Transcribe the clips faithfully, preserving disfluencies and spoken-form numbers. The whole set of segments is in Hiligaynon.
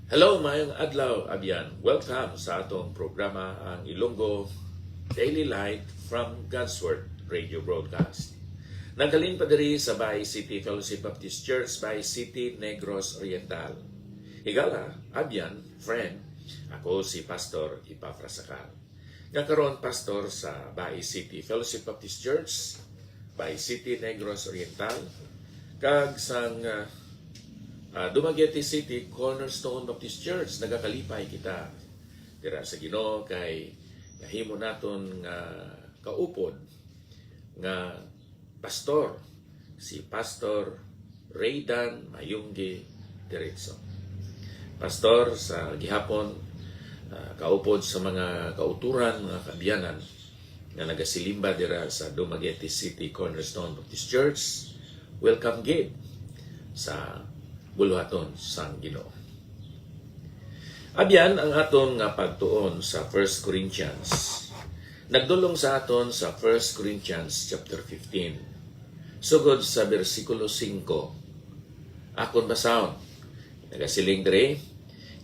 Hello, maayong adlaw, abyan. Welcome sa atong programa, ang Ilonggo Daily Light from God's Word Radio Broadcast. Naghalin pa diri sa Bay City Fellowship Baptist Church, Bay City, Negros Oriental. Higala, abyan, friend, ako si Pastor Epafras Acal. Nga karon pastor sa Bay City Fellowship Baptist Church, Bay City, Negros Oriental, kag sang, ah, ah, Dumaguete City Cornerstone Baptist Church. Nagakalipay kita dira sa Ginoo kay nahimo naton nga kaupod nga pastor, si Pastor Raydan Mayunggi Diretso. Pastor, sa gihapon, ah, kaupod sa mga kauturan, mga kaabyanan nga nagasilimba dira sa Dumaguete City Cornerstone Baptist Church, welcome gid sa buluhaton sang Ginoo. Abyan ang aton nga pagtuon sa First Corinthians. Nagdulong sa aton sa First Corinthians chapter fifteen, sugod sa bersikulo singko. Akon basahon. Nagasiling diri,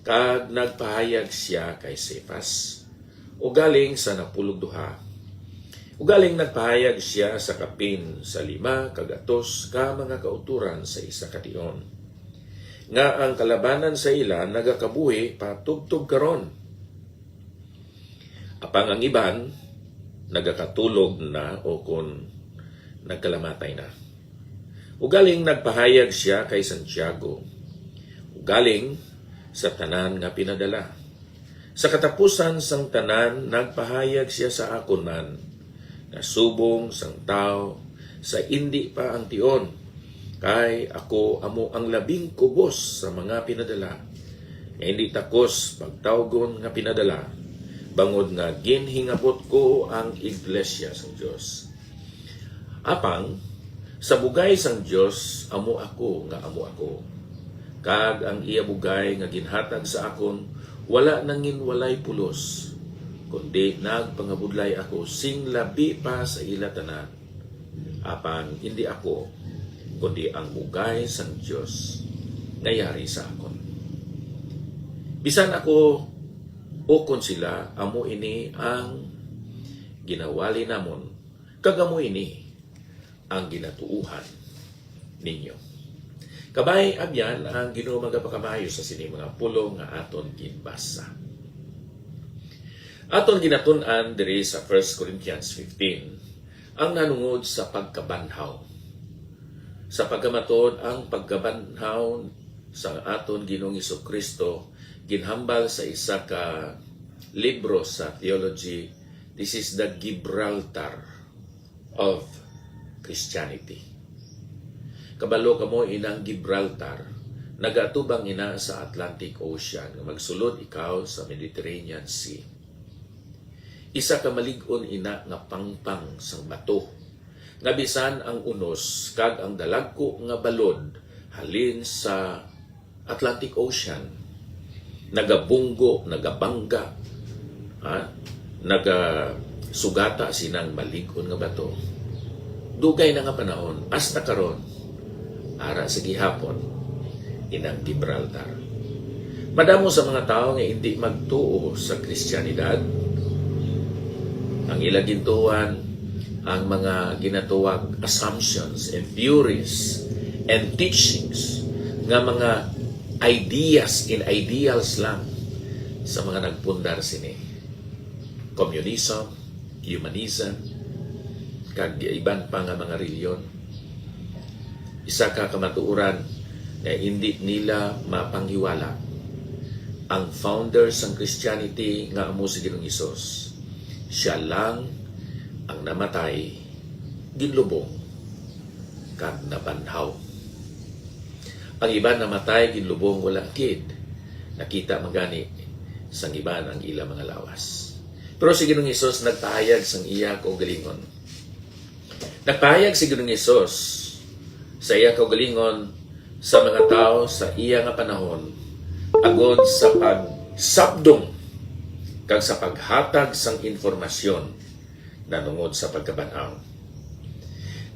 "Kag nagpahayag sia kay Cephas, ugaling sa napulog duha. Ugaling nagpahayag sia sa kapin sa lima ka gatos ka mga kauturan sa isa ka tion, nga ang kalabanan sa ila nagakabuhi pa tubtob karon. Apang ang iban nagakatulog na o kon nagkalamatay na. Ugaling nagpahayag sia kay Santiago, ugaling sa tanan nga pinadala. Sa katapusan sang tanan, nagpahayag sia sa akon man, nga subong sang tawo sa indi pa ang tion, kay ako amo ang labing kubos sa mga pinadala, nga indi takos pagtawgon nga pinadala, bangod nga ginhingabot ko ang iglesia sang Dios. Apang sa bugay sang Dios amo ako nga amo ako, kag ang iya bugay nga ginhatag sa akon wala nanginwalay pulos, kundi nagpangabudlay ako sing labi pa sa ila tanan. Apang indi ako, kundi ang bugay sang Dios nga yari sa akon. Bisan ako o kon sila, amo ini ang ginawali namon, kag amo ini ang ginatuohan ninyo." Kabay, abyan, ang Ginoo magapakamayo sa sini mga pulong nga aton ginbasa. Aton ginatun-an diri sa First Corinthians fifteen ang nanungod sa pagkabanhaw. Sa pagkamatud, ang pagkabanhaw sa aton Ginoong Jesu-Cristo ginhambal sa isa ka libro sa theology. This is the Gibraltar of Christianity. Kabalo kamo, inang Gibraltar nagaatubang ina sa Atlantic Ocean, nga magsulod ikaw sa Mediterranean Sea. Isa ka malig-on ina nga pangpang sang bato, nga bisan ang unos kag ang dalagku nga balod halin sa Atlantic Ocean nagabunggo, nagabangga, ha? Nagasugata sinang malig-on nga bato. Dugay na nga panahon, hasta karon, ara sa gihapon, inang Gibraltar. Madamo sa mga tawo nga indi magtuo sa Kristiyanidad. Ang ila gintuohan, ang mga ginatawag assumptions and theories and teachings, nga mga ideas and ideals lang sa mga nagpundar sini. Communism, humanism, kag iban pa nga mga reliyon. Isa ka kamatuoran nga indi nila mapanghiwala, ang founder sang Christianity nga amo si Ginoong Hesus, sia lang ang namatay, ginlubong, kag nabanhaw. Ang iban namatay, ginlubong, wala gid nakita man gani sang iban ang ila mga lawas. Pero si Ginoong Hesus nagpahayag sang iya kaugalingon. Nagpahayag si Ginoong Hesus sa iya kaugalingon sa mga tawo sa iya nga panahon, agod sa pagsabdong kag sa paghatag sang informasyon nanungod sa pagkabanhaw.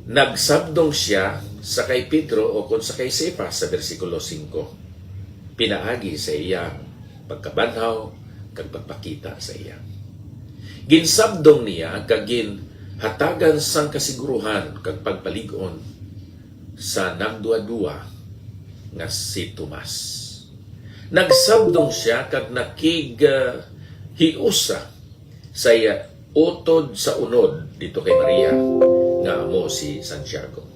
Nagsabdong sia sa kay Pedro o kon sa kay Cephas sa bersikulo singko. pinaagi sa iyang pagkabanhaw kag pagpakita sa iya. Ginsabdong niya kag ginhatagan sang kasiguruhan kag pagpalig-on sa nagduadua nga si Tomas. Nagsabdong sia kag nakig, ah, hiusa sa iya utod sa unod dito kay Maria, nga amo si Santiago.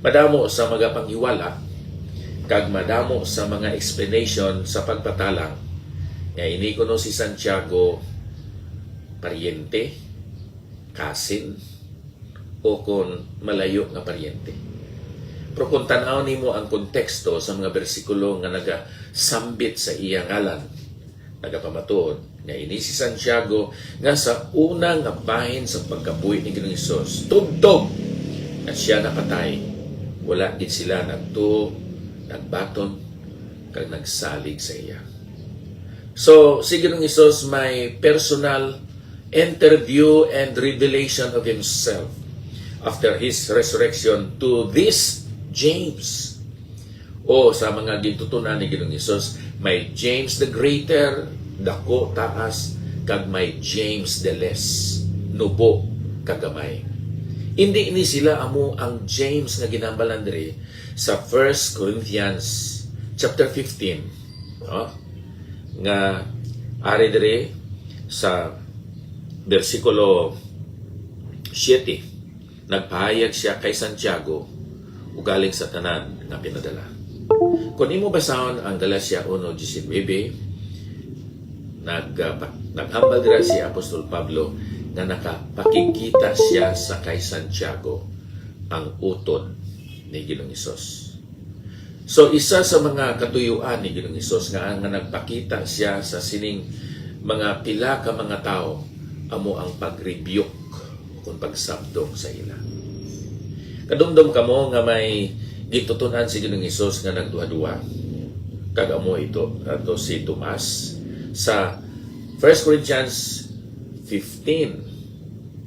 Madamo sa mga panghiwala kag madamo sa mga explanation sa pagpatalang nga ini kuno si Santiago paryente, kasin, o kon malayo nga paryente. Pero kung tan-aw nimo ang konteksto sa mga bersikulo nga nagasambit sa iya ngalan, nagapamatuod nga ini si Santiago nga sa una nga bahin sa pagkabuhi ni Ginoong Hesus, tubtob nga sia napatay, wala gid sila nagtuo, nagbaton, kag nagsalig sa iya. So, si Ginoong Hesus may personal interview and revelation of himself after his resurrection to this James. O sa mga gintutunan ni Ginoong Hesus, may James the Greater, dako, taas, kag may James the Less, nubo, kagamay. Hindi ni sila amo ang James nga ginambalan diri sa First Corinthians chapter fifteen, no? Nga ari diri sa bersikulo siete, nagpahayag sia kay Santiago, ugaling sa tanan nga pinadala. Kung imo basahon ang Galacia uno diecinuebe, nag-, ah, pa-, naghambal dira si Apostol Pablo nga nakapakigkita sia sa kay Santiago, ang utod ni Ginoong Hesus. So, isa sa mga katuyuan ni Ginoong Hesus nga, nga nagpakita sia sa sining mga pila ka mga tawo amo ang pag-rebuke o kung pagsabdong sa ila. Kadumdom kamo nga may gintutun-an si Ginoong Hesus nga nagduha-duha, kag amo ito, ato si Tomas sa First Corinthians fifteen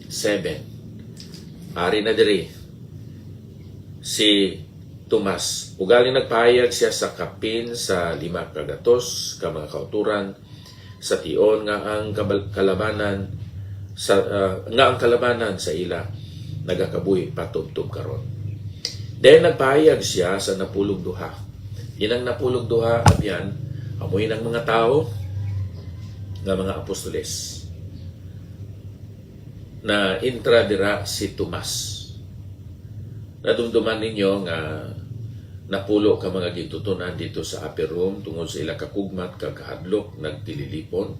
seven. Ari na diri si Tomas. Ugaling nagpahayag sia sa kapin sa lima ka gatos ka mga kautoran sa tion nga ang kabal-, kalabanan sa, ah, nga ang kalabanan sa ila nagakabuhi patubtob karon. Then nagpahayag sia sa napulog duha. Inang napulog duha, abyan, amo inang mga tawo nga mga apostoles. Na intra dira si Tomas. Nadumduman ninyo nga napulo ka mga gintutunan dito sa upper room tungod sa ila kakugmat kag kahadlok nagtililipon,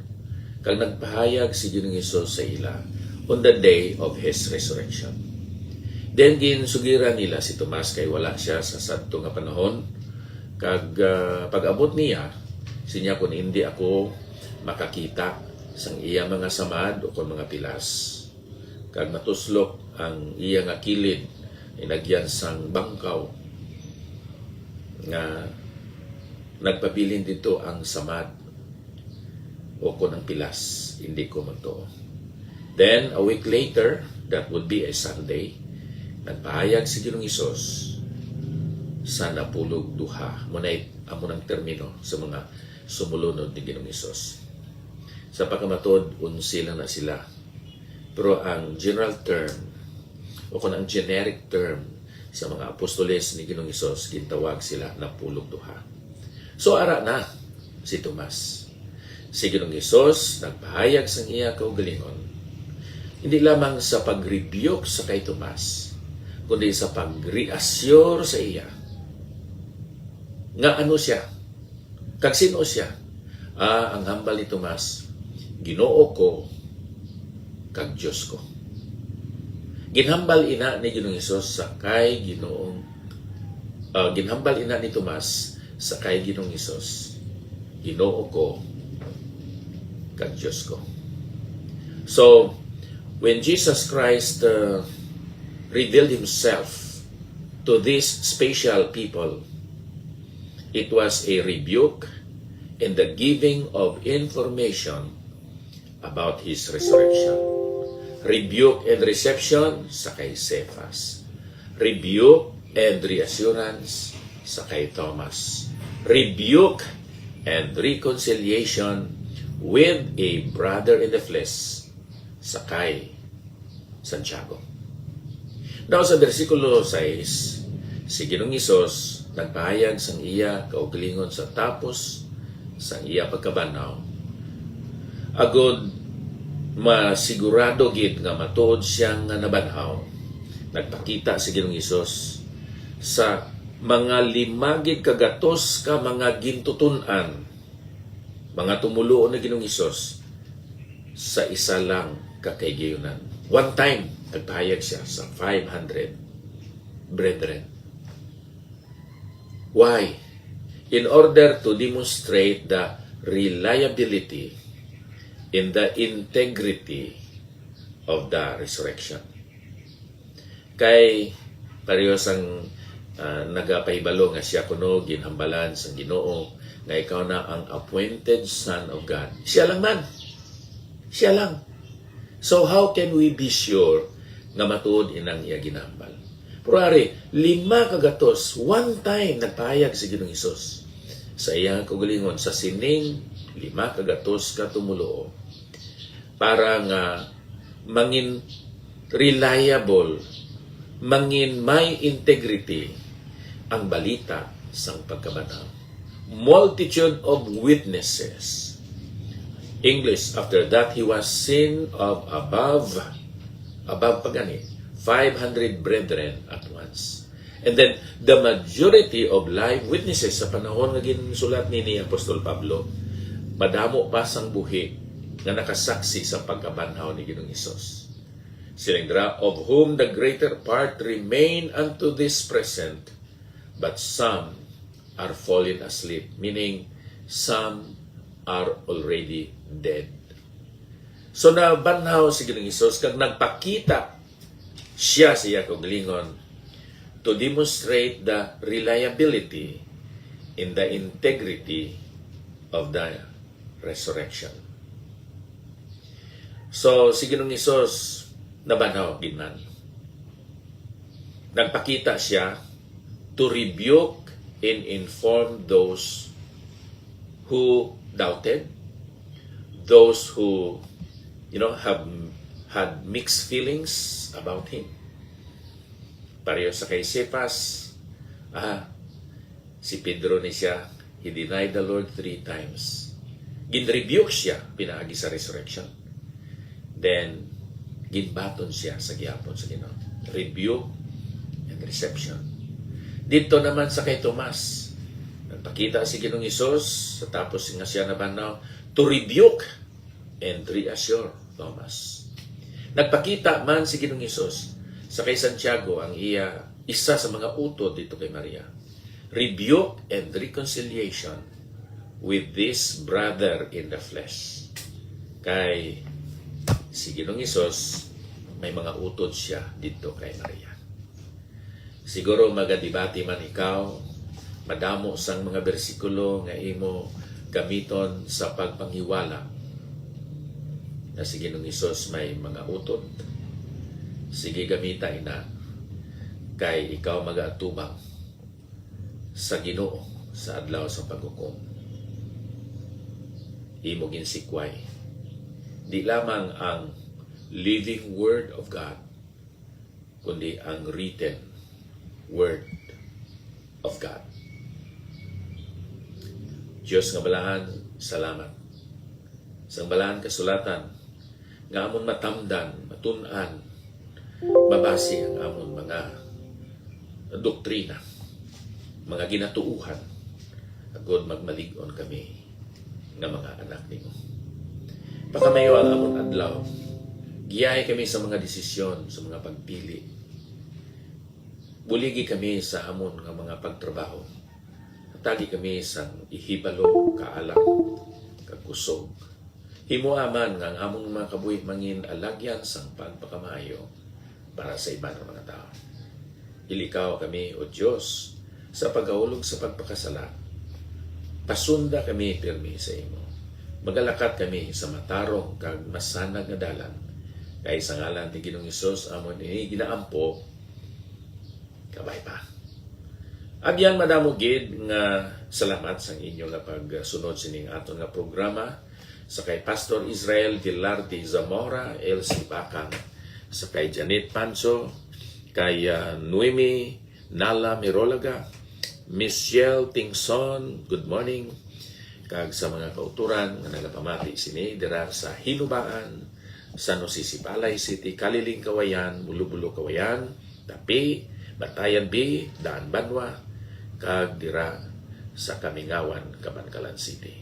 kag nagpahayag si Ginoong Hesus sa ila on the day of his resurrection. Then ginsugiran nila si Tomas kay wala sia sa sadto nga panahon, kag, ah, pag-abot niya, sinya, "Kun indi ako makakita sang iya mga samad o kon mga pilas, kag matuslok ang iya nga kilid inagyan sang bangkaw nga nagpabilin didto ang samad o kon ang pilas, indi ko magtuo." Then, a week later, that would be a Sunday, nagpahayag si Ginoong Hesus sa napulog duha. Amo na, amo nang termino sa mga sumulunod ni Ginoong Hesus. Sa pagkamatud, onse lang na sila. Pero ang general term, o kung ang generic term sa mga apostoles ni Ginoong Hesus, gintawag sila napulog duha. So, ara na si Tomas. Si Ginoong Hesus nagpahayag sang iya kaugalingon, hindi lamang sa pag-rebuke sa kay Tomas, kundi sa pag-reassure sa iya nga ano siya, kag sin-o sia? Ah, ang hambal ni Tomas, "Ginoo ko kag Dios ko." Ginhambal ina ni Ginoong Hesus sa kay Ginoong, ah, ginhambal ina ni Tomas sa kay Ginoong Hesus, "Ginoo ko kag Dios ko." So, when Jesus Christ, uh, revealed himself to these special people, it was a rebuke and the giving of information about his resurrection. Rebuke and reception sa kay Cephas. Rebuke and reassurance sa kay Thomas. Rebuke and reconciliation with a brother in the flesh sa kay Santiago. Now, sa bersikulo sais, si Ginoong Hesus nagpahayag sang iya kaugalingon sa tapos sang iya pagkabanhaw. Agod masigurado gid nga matuod siya nga nabanhaw, nagpakita si Ginoong Hesus sa mga lima gid ka gatos ka mga gintuton-an, mga tumoluo ni Ginoong Hesus sa isa lang ka kahigayunan. One time, nagpahayag siya sa five hundred brethren. Why? In order to demonstrate the reliability and the integrity of the resurrection. Kay pareho sang, ah, nagapahibalo nga siya kuno ginhambalan sang Ginoo nga ikaw na ang appointed Son of God. Siya lang man. Siya lang. So how can we be sure nga matuod inang iya ginhambal? Pero ari, lima ka gatos, one time nagpahayag si Ginoong Hesus sa iyang kaugalingon sa sining lima ka gatos ka tumoluo para nga mangin reliable, mangin may integrity ang balita sang pagkabanhaw. Multitude of witnesses. English, after that he was seen of above, above pa gani, five hundred brethren at once. And then, the majority of live witnesses sa panahon nga ginsulat ni, ni Apostol Pablo, madamo pa sang buhi nga nakasaksi sa pagkabanhaw ni Ginoong Hesus. Siling dira, "Of whom the greater part remain unto this present, but some are fallen asleep," meaning some are already dead. So nabanhaw si Ginoong Hesus kag nagpakita siya sa iya kaugalingon to demonstrate the reliability and the integrity of the resurrection. So, si Ginoong Hesus nabanhaw gid man. Nagpakita siya to rebuke and inform those who doubted, those who, you know, have had mixed feelings about him. Pareho sa kay Cephas, ah, si Pedro ni siya, he denied the Lord three times. Gin-rebuke siya pinaagi sa resurrection. Then, ginbaton siya sa gihapon sa Ginoo. Rebuke and reception. Didto naman sa kay Tomas, nagpakita si Ginoong Hesus sa tapos nga siya nabanhaw to rebuke and reassure Thomas. Nagpakita man si Ginoong Hesus sa kay Santiago, ang iya isa sa mga utod didto kay Maria. Rebuke and reconciliation with this brother in the flesh. Kay si Ginoong Hesus may mga utod siya didto kay Maria. Siguro magadebate man ikaw, madamo sang mga bersikulo nga imo gamiton sa pagpanghiwala nga si Ginoong Hesus may mga utod. Sige, gamita ina, kay ikaw magaatubang sa Ginoo sa adlaw sa paghukom. Imo ginsikway di lamang ang living word of God, kundi ang written word of God. Diyos nga balahan, salamat. Sang balahan kasulatan nga amon matamdan, matun-an, mabasi ang amon mga doktrina, mga ginatuohan, agod magmalig-on kami nga mga anak nimo. Pakamayo ang amon adlaw. Giyahi kami sa mga desisyon, sa mga pagpili. Buligi kami sa amon nga mga pagtrabaho. Hatagi kami sang ihibalo, kaalam, kag kusog. Himoa man nga ang amon mga kabuhi mangin alagyan sang pagpakamaayo para sa iban nga mga tawo. Ilikaw kami, O Dios, sa pagkahulog sa pagpakasala. Pasunda kami pirmi sa imo. Magalakat kami sa matarong kag masanag nga dalan. Kay sa ngalan ni Ginoong Hesus amon ini ginaampo. Kabay pa. Abyan, madamo gid nga salamat sa inyo nga pagsunod sining aton nga programa, sa kay Pastor Israel Gilardi Zamora, L C Bacang, sa kay Janet Panso, kay ah, Noemi Nala Mirolaga, Michelle Tingson, good morning, kag sa mga kauturan nga nagapamati sini dira sa Hinubaan, San Jose Sipalay City, Caliling Cauayan, Bulobulo Cauayan, Tapi, Bantayan B, Daan Banwa, kag dira sa Kamingawan, Kabankalan City.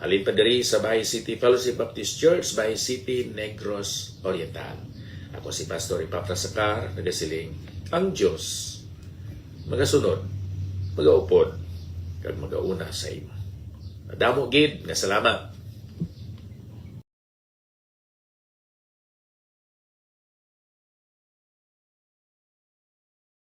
Halin pa diri sa Bahi City Fellowship Baptist Church, Bahi City, Negros Oriental. Ako si Pastor Epafras Sacar, nagasiling, ang Dios magasunod, magaupod, kag magauna sa imo. Madamo gid nga salamat.